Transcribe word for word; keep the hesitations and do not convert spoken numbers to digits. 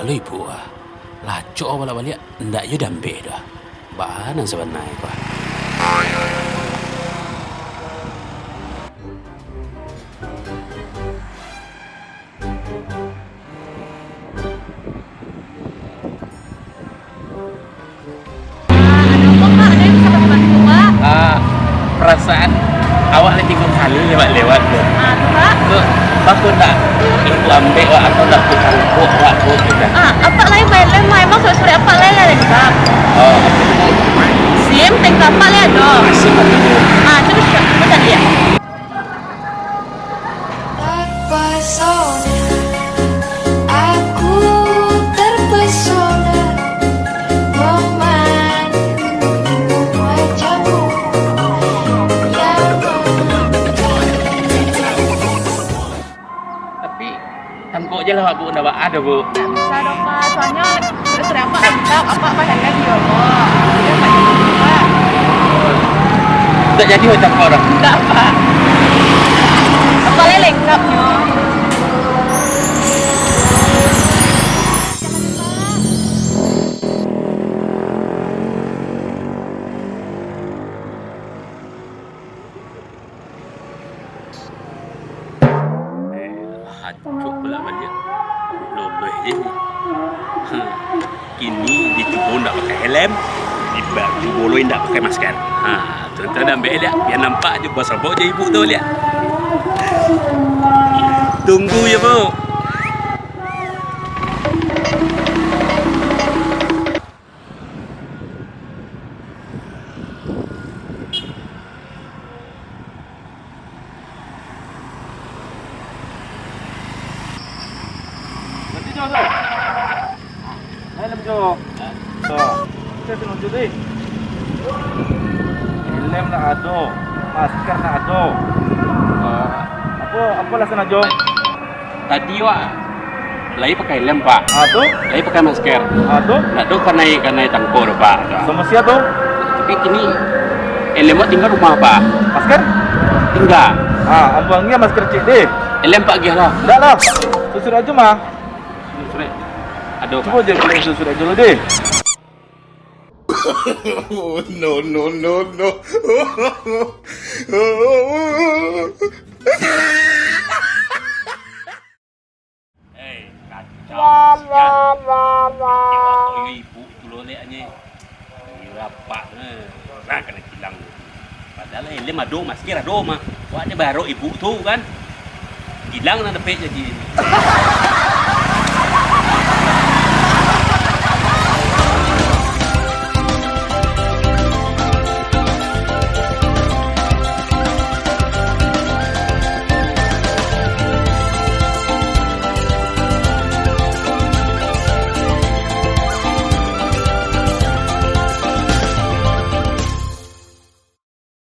Lo ibu ah, lacok awak baliak-baliak, ndak iyo diambek doh. Baa nan sabananyo ko ah? Ah, ado apo, Pak? Ado yang bisa kami bantu, Pak? Ah, perasaan awak lah tigo kali lewat-lewat tu. Ah, tu, Pak? Tu, bagus ndak? Ibu ambek wak atau ndak tu, tangkok wak tu, gitu. Ah, apak lai bahelm, emang surek-surek apak lai lah lengkap. Oh, SIM, SIM apak lai ado. SIM ado. Ah, cubo, cubo cari, ya. Terpesona, aku terpesona, memandang wajahmu yang memanjang. Tapi, tangkok je lah, Bu, ndak baa doh, Bu. Ndak bisa doh, Pak. Soalnyo, surek-surek apak lengkap, apak bahelm di Allah. Jadi, apak jangan, Pak. Ndak jadi, Pak, tangkok doh? Ndak, Pak. Apak lai lengkapnyo. Eh, lah acok pulak baliak. Loloih je ni. Hmm. Kini dicubo ndak pakai helm, diba-, cubo lo ndak pakai masker. Ha, tu, tu dah ambek liak. Bia nampak jo basabok jo ibu tu liak. Tunggu yo, Bu. Nanti jauh tu. Helm jo. So, kita tengok tu deh. Helm nak ado, masker nak ado. Apo, apo lah sanajo? Tadi wak lai pakai helm, Pak. Ah, tu? Lai pakai masker. Ah, tu? Ndak do kanai, kanai tangkok do, Pak. Samo sia tu? Tapi kini helm wak tingga rumah, Pak. Masker? Tingga. Ah, ambo agiah masker ciek deh. Helm Pak agiah lah. Ndak lah. Susuik ajo mah. Susuik. Ado, Pak. Cubo je kalian susuik ajo lo deh. No, no, no, no. Hei, kacau sial. Iwak ko iyo ibu tu lo lek anye. Iyo rapak tu. Nah, kena kilang tu. Padahal helm ado, masker ado mah. Wak anye barok ibu tu kan. Kilang nan dapek jadi.